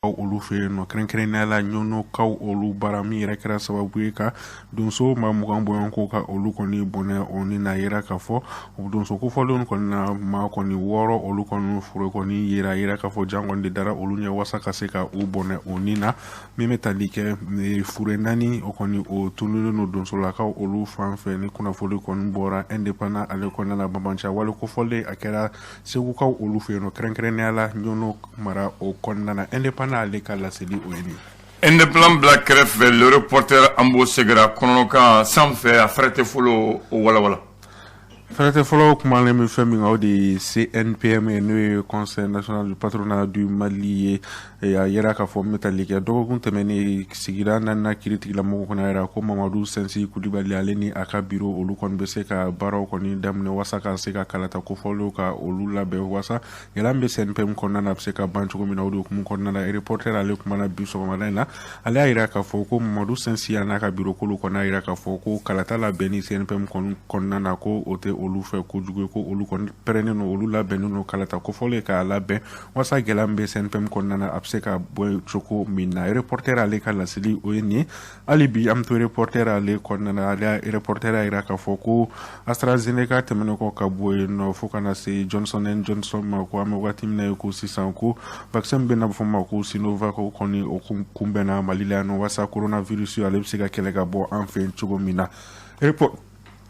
Olu fɛ yen nɔ, kɛrɛnkɛrɛnnenya la Ɲɔnɔkaw olu bara, min yɛrɛ kɛra sababu ye ka donso maa 20 bɔɲɔgɔnko ka olu kɔni bɔnɛ o ni na. Yira k'a fɔ donso kofɔlenw kɔni na, maa kɔni wɔɔrɔ, olu kɔni foro kɔni yira k'a fɔ jan kɔni de dara olu ɲɛ wasa ka se ka u bɔnɛ o ni na. Min bɛ tali kɛ fure naani, o kɔni o tununnen don donsolakaw olu fan fɛ. Ni kunnafoni kɔni bɔra Indépendant ale kɔnɔna na, banbaanciya wale kofɔlen, a kɛra Segukaw olu fɛ yen nɔ, kɛrɛnkɛrɛnnenya la Ɲɔnɔ mara o kɔnɔna na. Indépendant ale ka laseli, o ye nin. Indépendant bila kɛrɛfɛ, Le Reporter, an b'o sɛgɛrɛ kɔnɔkan sanfɛ, a fɛrɛ tɛ fɔlɔ, o walawala. Fɛrɛtɛ fɔlɔ kumalen bɛ fɛn min kan, o de ye CNPM ye, n'o ye Conseil national du patronat du Mali ye. A yira k'a fɔ min bɛ tali kɛ dɔgɔkun tɛmɛnen, sigida naaninan kiiritigɛlamɔgɔw kɔni y'a jira ko Mamadu Sɛnsi Kulibali, ale ni a ka biro, olu kɔni bɛ se ka baaraw kɔni daminɛ wasa ka se ka kalata kofɔlenw ka olu labɛn, wasa gɛlɛya min bɛ CNPM kɔnɔna na, a bɛ se ka ban cogo min na. O de hukumu kɔnɔna na, Reporter ale kumana bi sɔgɔmada in na. Ale y'a jira k'a fɔ ko Mamadu Sɛnsi a n'a ka biro, k'olu kɔni y'a jira k'a fɔ ko kalata labɛnni CNPM kɔni kɔnɔna na, ko o tɛ olu fɛ kojugu ye, ko olu kɔni pɛrɛnnen don, olu labɛnnen don kalata kofɔlen k'a labɛn wasa gɛlɛya min bɛ CNPM kɔnɔna na, a bɛ se ka bɔ cogo min na. Reporter ale ka laseli, o ye nin ye. Hali bi an bɛ to Reporter ale kɔnɔna na. Ale Reporter y'a jira k'a fɔ ko AstraZeneca tɛmɛnen kɔ ka bɔ yen nɔ, fo ka na se Johnson and Johnson ma, ko an bɛ waati min na ye ko sisan, ko vaccin min bɛ n'a bɛ fɔ o ma ko Sinovac, o kɔni o kunbɛnna Mali la yan nɔ, wasa coronavirus ale bɛ se ka kɛlɛ ka bɔ an fɛ yen cogo min na.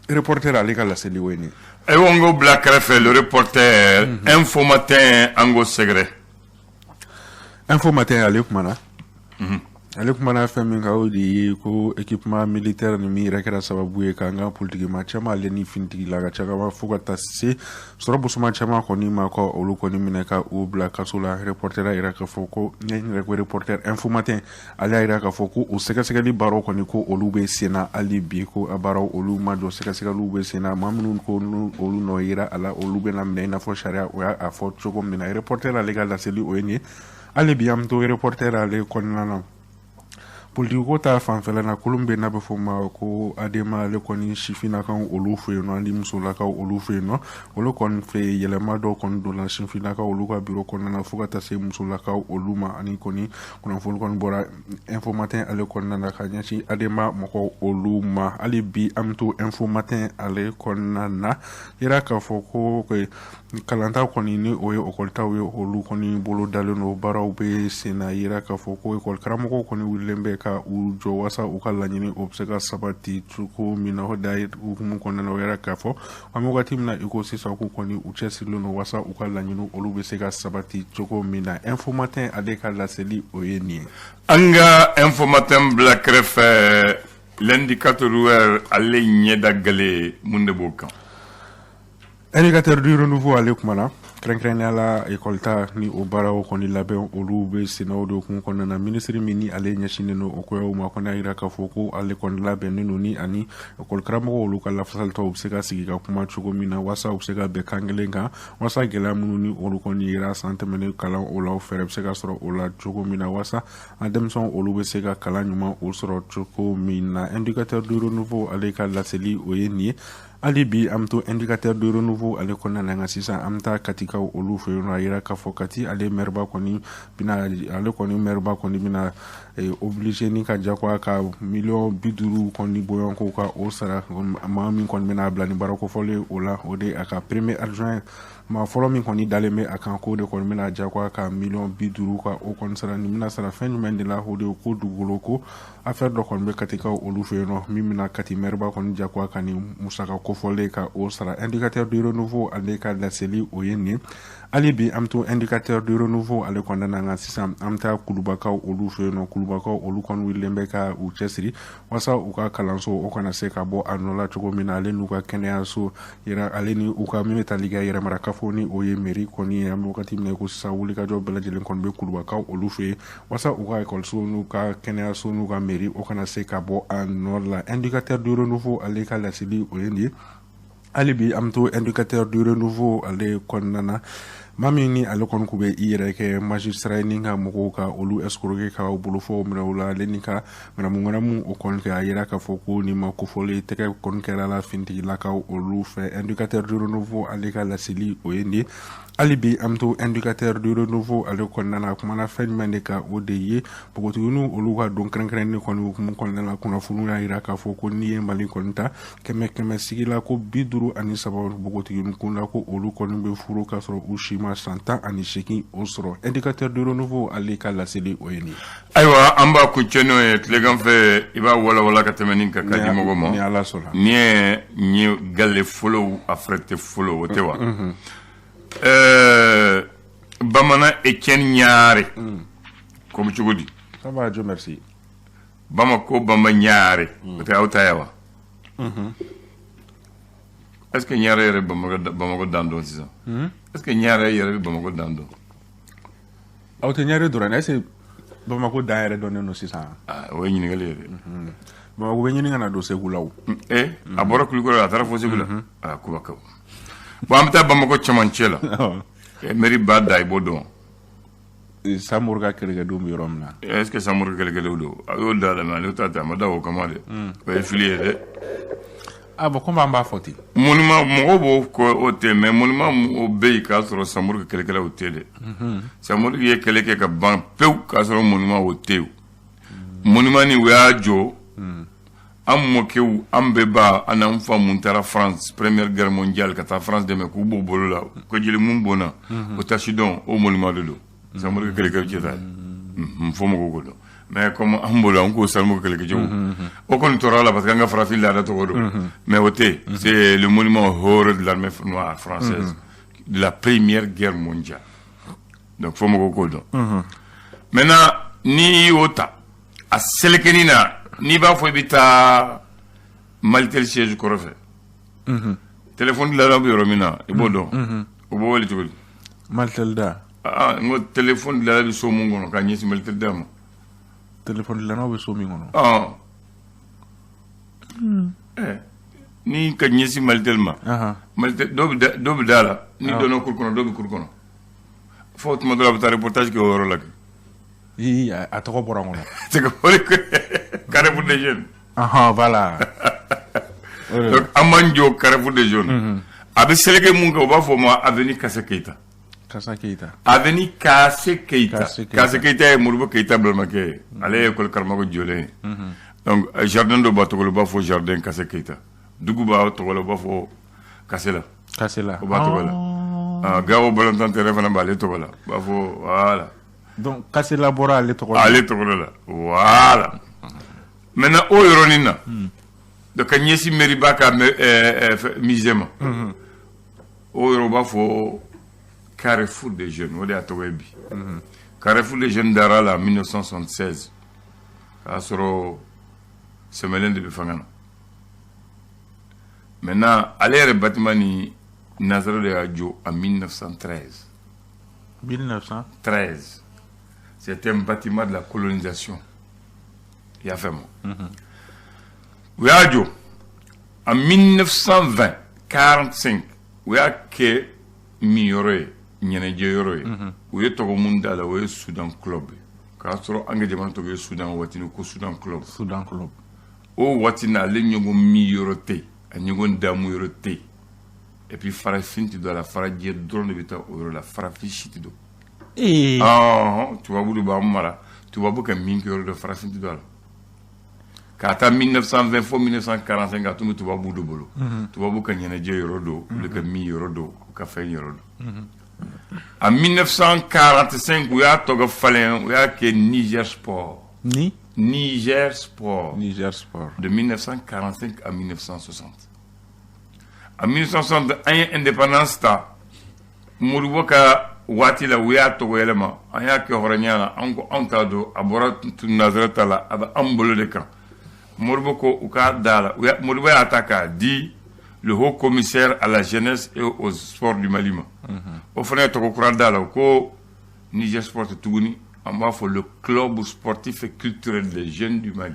Reporter ale ka laseli, o ye nin. Ayiwa, n k'o bila kɛrɛfɛ, Le Reporter, Info Matin, an k'o sɛgɛrɛ. Info Matin ale kumana, ale kumana fɛn min kan, o de ye ko équipement militaire ni min yɛrɛ kɛra sababu ye k'an ka politikima caman, ale ni finitigila ka caman, fo ka taa se sɔrɔ bosoma caman kɔni ma, ko olu kɔni minɛ ka u bila kaso la. Reporter y'a jira k'a fɔ ko ne yɛrɛ ko Reporter, Info Matin ale y'a jira k'a fɔ ko o sɛgɛsɛgɛli baaraw kɔni, ko olu bɛ sen na hali bi, ko a baaraw olu ma jɔ, sɛgɛsɛgɛliw bɛ sen na. Maa minnu ko olu nɔ yera a la, olu bɛna minɛ i n'a fɔ sariya o y'a fɔ cogo min na. Reporter ale ka laseli, o ye nin ye. Hali bi an bɛ to Reporter ale kɔnɔna na. Politikiko ta fanfɛla na, kolon bɛ n'a bɛ fɔ o ma ko Adema, ale kɔni sifinnakaw olu fɛ yen nɔ ani musolakaw olu fɛ yen nɔ, olu kɔni fɛ yen, yɛlɛma dɔw kɔni donna sifinnakaw olu ka biro kɔnɔna na, fo ka taa se musolakaw olu ma. Ani kɔni kunnafoni kɔni bɔra Info Matin ale kɔnɔna na ka ɲɛsin Adema mɔgɔw olu ma. Hali bi an bɛ to Info Matin ale kɔnɔna na. Yira k'a fɔ ko kalanta kɔni, ni o ye ekɔlitaw ye, olu kɔni bolo dalen don, baaraw bɛ sen na. Yira k'a fɔ ko ekɔli karamɔgɔw kɔni wulilen bɛ ka u jɔ wasa u ka laɲini o bɛ se ka sabati cogo min na. O da hukumu kɔnɔna na, o yɛrɛ k'a fɔ an bɛ wagati min na i ko sisan, k'u kɔni u cɛsirilen don wasa u ka laɲini olu bɛ se ka sabati cogo min na. Info Matin ale ka laseli, o ye nin ye. An ka Info Matin bila kɛrɛfɛ, L'Indicateur, ale ɲɛda gale, mun de b'o kan? Indicateur du Renouveau ale kumana kɛrɛnkɛrɛnnenya la ekɔli ta ni o baaraw kɔni labɛn, olu bɛ senna. O de hukumu kɔnɔna na, minisiri min ni ale ɲɛsinnen don o koyaw ma kɔni y'a jira k'a fɔ ko ale kɔni labɛnnen don ni ani ekɔli karamɔgɔw olu ka lafasalitɔw bɛ se ka sigi ka kuma cogo min na, wasa u bɛ se ka bɛn kan kelen kan, wasa gɛlɛya minnu ni olu kɔni yera san tɛmɛnen kalan o la, o fɛɛrɛ bɛ se ka sɔrɔ o la cogo min na, wasa an denmisɛnw olu bɛ se ka kalan ɲuman o sɔrɔ cogo min na. Indicateur du Renouveau ale ka laseli, o ye nin ye. Hali bi an bɛ to Indicateur du Renouveau ale kɔnɔna na, nka sisan an bɛ taa Katikaw olu fɛ yen nɔ. A yira k'a fɔ Kati ale mɛriba kɔni bɛna, ale kɔni mɛriba kɔni bɛna obligé ni ka jagoya ka miliyɔn 50 kɔni bɔɲɔgɔnko ka o sara maa min kɔni bɛna bila ni baara kofɔlen o la. O de a ka premier adjoint, maa fɔlɔ min kɔni dalen bɛ a kan, k'o de kɔni bɛna jagoya ka miliyɔn 50 ka o kɔni sara. Nin bɛna sara fɛn jumɛn de la? O de ye ko dugukolo ko affaire dɔ kɔni bɛ Katikaw olu fɛ yen nɔ, min bɛna Kati mɛriba kɔni jagoya ka nin musaka kofɔlen ka o sara. Indicateur du Renouveau ale ka laseli, o ye nin. Hali bi an bɛ to Indicateur du Renouveau ale kɔnɔna na, nka sisan an bɛ taa Kulubakaw olu fɛ yen nɔ. Kulubakaw olu kɔni wulilen bɛ ka u cɛsiri wasa u ka kalanso o kana se ka bɔ a nɔ la cogo min na, ale n'u ka kɛnɛyaso yɛrɛ, ale ni u ka min bɛ tali kɛ yɛrɛmarakafo, ni o ye mairie kɔni ye. An bɛ wagati min na ko sisan, wulikajɔ bɛɛ lajɛlen kɔni bɛ Kulubakaw olu fɛ yen wasa u ka ekɔliso n'u ka kɛnɛyaso n'u ka mairie o kana se ka bɔ a nɔ la. Indicateur du Renouveau ale ka laseli, o ye nin ye. Hali bi an bɛ to Indicateur du Renouveau ale kɔnɔna na. Maa min ni ale kɔni kun bɛ i yɛrɛ kɛ magistrat ni ka mɔgɔw ka olu escroquer ka bolofɔw minɛ u la, ale ni ka ŋanamu o kɔni kɛ, a yira k'a fɔ ko nin ma kofɔlen tɛgɛ kɔni kɛra la finitigilakaw olu fɛ. Indicateur du Renouveau ale ka laseli o ye nin ye. Hali bi an bɛ to Indicateur du Renouveau ale kɔnɔna na, a kumana fɛn jumɛn de kan? O de ye npogotigininw olu ka don kɛrɛnkɛrɛnnen kɔni hukumu kɔnɔna la. Kunnafoniw y'a yira k'a fɔ ko n'i ye Mali kɔni ta kɛmɛ kɛmɛ sigi la, ko 53 npogotiginin kunda, ko olu kɔni bɛ furu k'a sɔrɔ u si ma san 18 o sɔrɔ. Indicateur du Renouveau ale ka laseli o ye nin ye. Ayiwa, an b'a kuncɛ n'o ye. Tilegan fɛ, i b'a walawala ka tɛmɛ nin kan ka di mɔgɔ ma. Ni Ala sɔnna. Nin ye nin ye gale fɔlɔw affrété fɔlɔ, o tɛ wa? Bamanan Etienne Ɲare ko bɛ cogo di? Ça va, Dieu merci. Bamako Bamba Ɲare, o tɛ aw ta ye wa? Est ce que Ɲare yɛrɛ Bamako dan dɔn sisan? Est ce que Ɲare yɛrɛ bɛ Bamako dan dɔn? Aw tɛ Ɲare dɔrɔn, est ce que Bamako dan yɛrɛ dɔnnen don sisan? Ah, o ye ɲininkali ye dɛ. Bamako bɛ ɲini ka na don Segu la o. A bɔra Kulukɔrɔ, a taara fo Segu la. Ah, kuba kaw. Bon, an bɛ taa Bamako cɛmancɛ la. Mairie ba da, i b'o dɔn? Samori ka kɛlɛkɛdenw bɛ yɔrɔ min na. Est ce que Samori kɛlɛkɛdenw don? A y'o da la, mais ale ta tɛ, a ma da o kama dɛ. O ye fili ye dɛ. Ah bon, komi an b'a fɔ ten. Monument, mɔgɔw b'o ko o tɛ, mais monument o bɛ yen k'a sɔrɔ Samori ka kɛlɛkɛlaw tɛ dɛ. Samori ye kɛlɛ kɛ ka ban pewu k'a sɔrɔ monument o tɛ yen. Monument nin, u y'a jɔ an mɔkɛw, an bɛɛ an n'an fa mun taara France, Première Guerre mondiale, ka taa France dɛmɛ k'u b'o bolo la ko jeli mun bɔnna o tasi dɔn, o monument de don. Samori ka kɛlɛkɛw cɛ ta ye, fo mɔgɔw k'o dɔn. Mais comme an bolo an k'o Samori ka kɛlɛkɛcɛw, o kɔni tora la parce que an ka farafin laada tɔgɔ don, mais o tɛ. C'est le monument héros de l'armée noire française de la Première Guerre mondiale. Donc fo mɔgɔw k'o dɔn. Maintenant, n'i y'o ta a selekeni na, n'i b'a fɔ i bɛ taa Malitel siège kɔrɔ fɛ, téléphone dilanna bɛ yɔrɔ min na, i b'o dɔn? O b'o wele cogo di? Malitel da. Ah, n ko téléphone dilanna bɛ so mun kɔnɔ ka ɲɛsin Malitel da ma. Téléphone dilannaw bɛ so min kɔnɔ. Ni ka ɲɛsin Malitel ma. Malitel dɔw bɛ da, dɔw bɛ da la, ni donna cour kɔnɔ, dɔw bɛ cour kɔnɔ. Fo tuma dɔ la, a bɛ taa reportage kɛ o yɔrɔ la kɛ. Ii, a tɔgɔ bɔra n kɔnɔ. C'est que o de Carrefour des jeunes. Voilà. Donc an b'an jɔ Carrefour des jeunes. A bɛ seleke mun kɛ, u b'a fɔ o ma avenue Kassé Keita. Kasa Keita. Avenue Kassé Keita. Kassé Keita ye Modibo Keita balimakɛ ye. Ale ye école karamɔgɔ jɔlen ye. Donc jardin dɔ b'a tɔgɔ la, u b'a fɔ jardin Kassé Keita. Dugu b'a tɔgɔ la, u b'a fɔ Kasela. Kasela. O b'a tɔgɔ la. Gawo balontan terrain fana b'ale tɔgɔ la. U b'a fɔ voilà. Donc Kasela bɔra ale tɔgɔ la. Ale tɔgɔ la. Voilà. Maintenant, o yɔrɔnin na. Donc ka ɲɛsin mairie ba ka musée ma. O yɔrɔ, u b'a fɔ Carrefour des jeunes, o de y'a tɔgɔ ye bi. Carrefour des jeunes dara la en 1976, k'a sɔrɔ Sɛmɛlɛn de bɛ fanga na. Maintenant, ale yɛrɛ bâtiment ni, Nazara de y'a jɔ en 1913. 1913. C'était un bâtiment de la colonisation. I y'a faamu? U y'a jɔ en 1920 45, u y'a kɛ min yɔrɔ ye, ɲɛnajɛ yɔrɔ ye. U ye tɔgɔ mun da la, o ye Soudan Club ye, k'a sɔrɔ an ka jamana tɔgɔ ye Soudan waati ko Soudan Club. Soudan Club. O waati na, ale ɲɔgɔn min yɔrɔ tɛ yen, a ɲɔgɔn damu yɔrɔ tɛ yen. Et puis farafin tɛ don a la, farajɛ dɔrɔn de bɛ taa o yɔrɔ la, farafin si tɛ don. Tubabu de b'an mara, tubabu ka min kɛ yɔrɔ dɔ, farafin tɛ don a la. K'a ta 1920 fo 1945, a tun bɛ tubabu de bolo. Tubabu ka ɲɛnajɛ yɔrɔ don, olu ka min yɔrɔ don, u ka fɛn yɔrɔ don. En 1945, u y'a tɔgɔ falen, u y'a kɛ Niger Sport. Ni? Niger Sport. Niger Sport. De 1945 à 1960. En 1960, an ye indépendance ta. Modibo ka waati la, u y'a tɔgɔ yɛlɛma, an y'a kɛ hɔrɔnya la, an ko anw t'a dɔn, a bɔra nanzara ta la, a bɛ an bolo de kan. Modibo ko u k'a da la, Modibo y'a ta k'a di le haut commissaire à la jeunesse et au sport du Mali ma. O fana ye tɔgɔ kura da la ko Niger Sport tuguni, an b'a fɔ le club sportif et culturel des jeunes du Mali.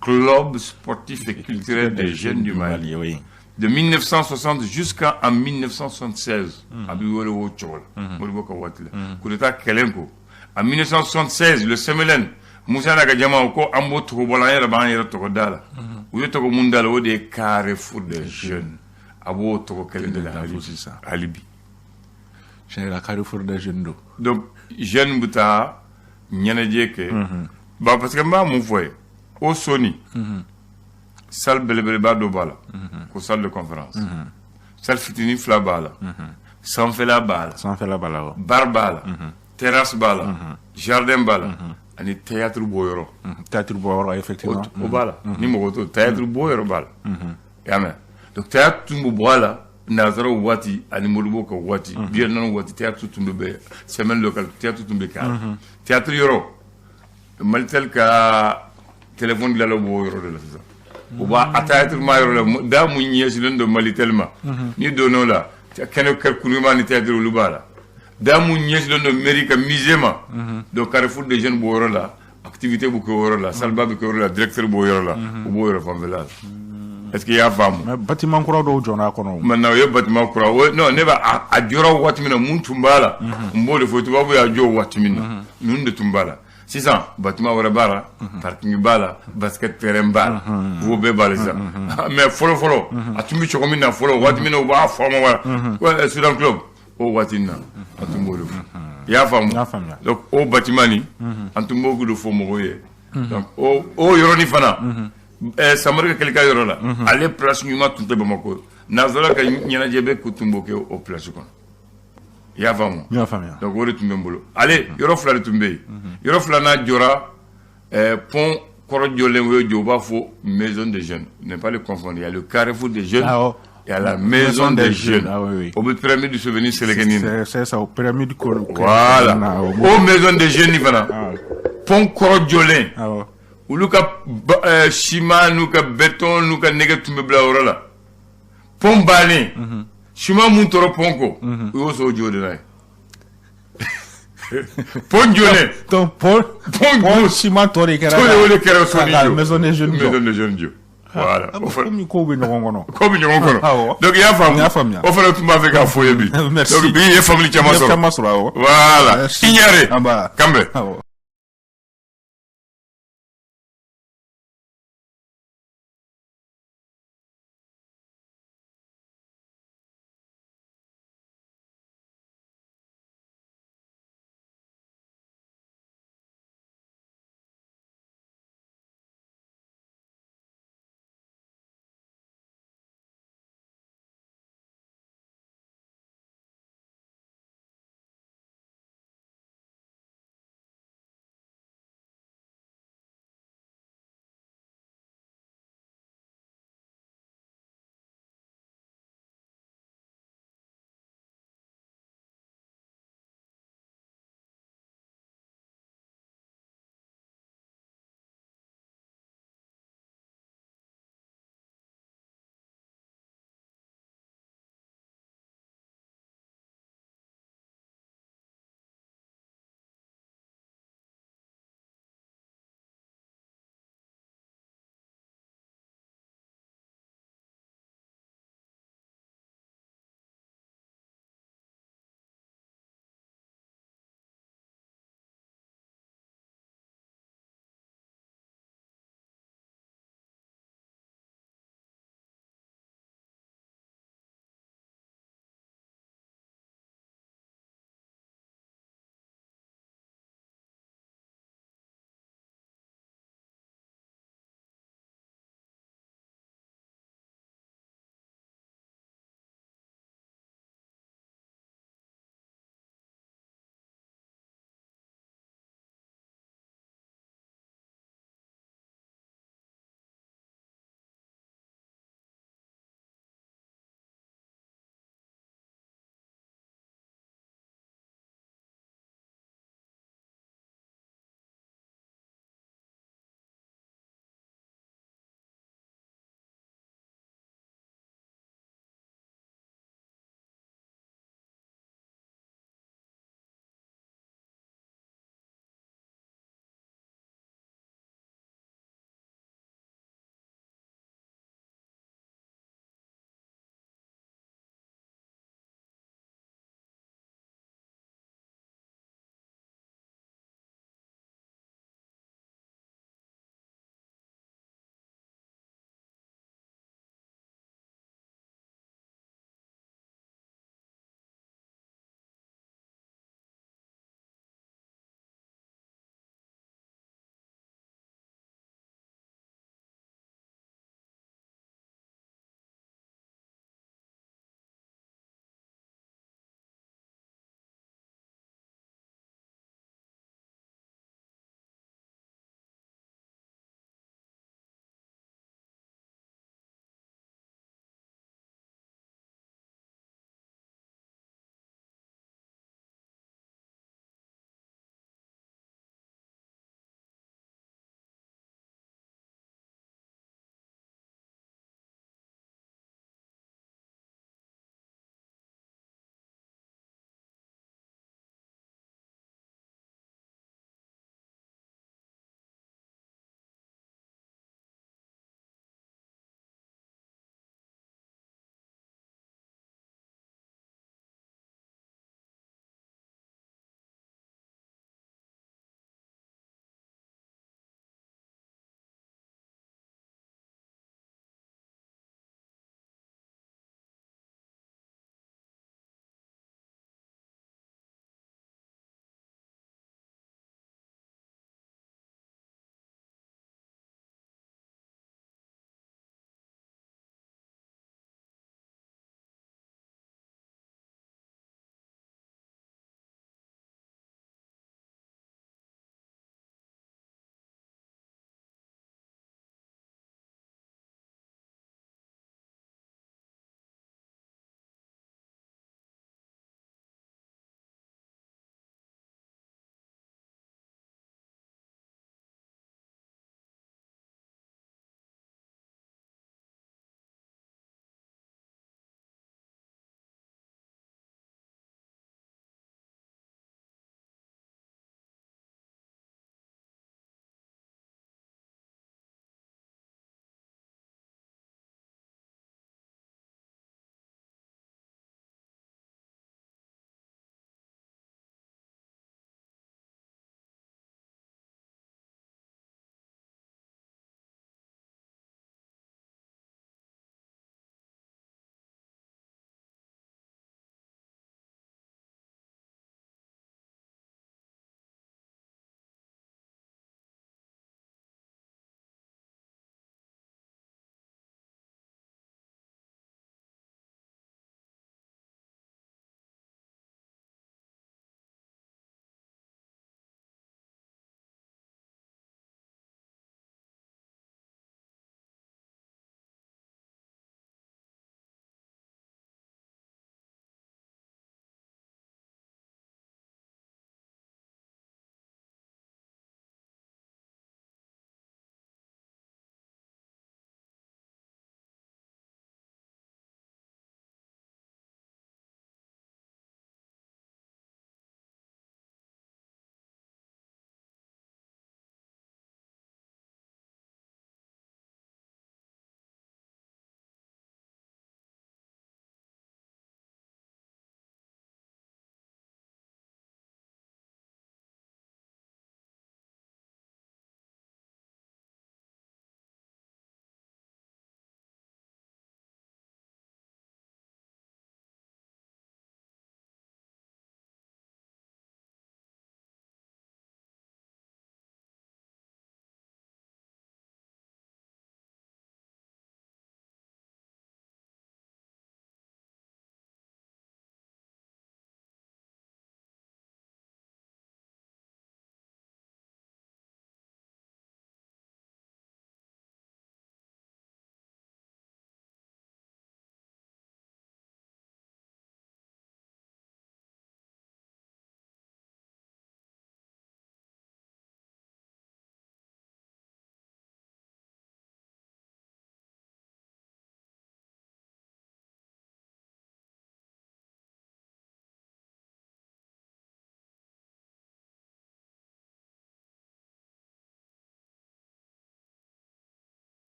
Club sportif et culturel des jeunes du Mali. Oui. De 1960 jusqu'en 1976, a bɛ wele o cogo la, Modibo ka waati la, coup d'état kɛlen ko, en 1976, le CMLN, Musa n'a ka jama ko an b'o tɔgɔ bɔ la, an yɛrɛ b'an yɛrɛ tɔgɔ da la. U ye tɔgɔ mun da la, o de ye Carrefour des Jeunes. A b'o tɔgɔ kelen de la hali sisan. Hali bi. Tiɲɛ yɛrɛ la, Carrefour des Jeunes don. Donc jeune bɛ taa ɲɛnajɛ kɛ. Bon, parce que n b'a mun fɔ ye, o soni salle belebeleba dɔ b'a la ko salle de conférence, salle fitinin fila b'a la, sanfɛla b'a la. Sanfɛla b'a la wa. Bar b'a la, terrasse b'a la, jardin b'a la, ani théâtre bɔ yɔrɔ. Théâtre bɔ yɔrɔ, effectivement. O b'a la, ni mɔgɔ t'o théâtre bɔ yɔrɔ b'a la, i y'a mɛn? Donc théâtre tun bɛ bɔ a la nanzaraw waati ani Modibo ka waati, 40 waati, théâtre tun bɛ bɛn semaine locale, théâtre tun bɛ k'a la. Théâtre yɔrɔ, Malitel ka téléphone dilanlaw b'o yɔrɔ de la sisan. U b'a a théâtre ma yɔrɔ la, da mun ɲɛsinnen don Malitel ma, n'i donn'o la, kɛnɛ kuruma ni théâtre, olu b'a la. Da mun ɲɛsinnen don mairie ka musée ma, donc Carrefour des Jeunes b'o yɔrɔ la, activité bɛ kɛ o yɔrɔ la, salle ba bɛ kɛ o yɔrɔ la, directeur b'o yɔrɔ la, u b'o yɔrɔ fanfɛla la. Est-ce que i y'a faamu? Mais bâtiment kura dɔw jɔra a kɔnɔ. Maintenant, o ye bâtiment kura o. Non, ne b'a a jɔra waati min na, mun tun b'a la, n b'o de fɔ. Tubabu y'a jɔ waati min na, ninnu de tun b'a la. Sisan bâtiment wɛrɛ b'a la, parking b'a la, basket terrain b'a la, o bɛɛ b'a la sisan. Mais fɔlɔ fɔlɔ, a tun bɛ cogo min na fɔlɔ, waati min na u b'a fɔ a ma wa Sudan Club, o waati in na, a tun b'o de fɔ. I y'a faamu? N y'a faamuya. Donc o bâtiment nin, an tun b'o de fɔ mɔgɔw ye. Donc o yɔrɔnin fana, Samori ka kɛlɛka yɔrɔ la, ale place ɲuman tun tɛ Bamakɔ. Nanzara ka ɲɛnajɛ bɛ ko tun b'o kɛ o place kɔnɔ. I y'a faamu? N y'a faamuya. Donc o de tun bɛ n bolo. Ale yɔrɔ fila de tun bɛ yen. Yɔrɔ filanan jɔra pont kɔrɔ jɔlen, o ye jɔ, u b'a fɔ Maison des Jeunes. Ne pas le confondre, il y a le Carrefour des Jeunes, il y a la Maison des Jeunes. Ah oui, oui. O bɛ pyramide du souvenir seleke na. C'est ça, o pyramide ko. Voilà, o Maison des Jeunes nin fana, pont kɔrɔ jɔlen, olu ka ciment n'u ka béton n'u ka nɛgɛ tun bɛ bila o yɔrɔ la. Pont bannen, ciment mun tora pont kɔ, u y'o sɔrɔ jɔ de n'a ye pont jɔlen. Donc pont pont ciment tɔ de kɛra. Tɔ de, o de kɛra so ni jɔ. Maison des Jeunes jɔ. Maison des Jeunes jɔ, voilà. Komi kow bɛ ɲɔgɔn kɔnɔ. Ko bɛ ɲɔgɔn kɔnɔ. Donc i y'a faamu? N y'a faamuya. O fana tun b'a fɛ k'a fɔ ye bi. Merci. Donc bi i ye faamuli caman sɔrɔ. Caman sɔrɔ, awɔ. Voilà, i ɲɛre. An ba. Kanbɛn. Awɔ.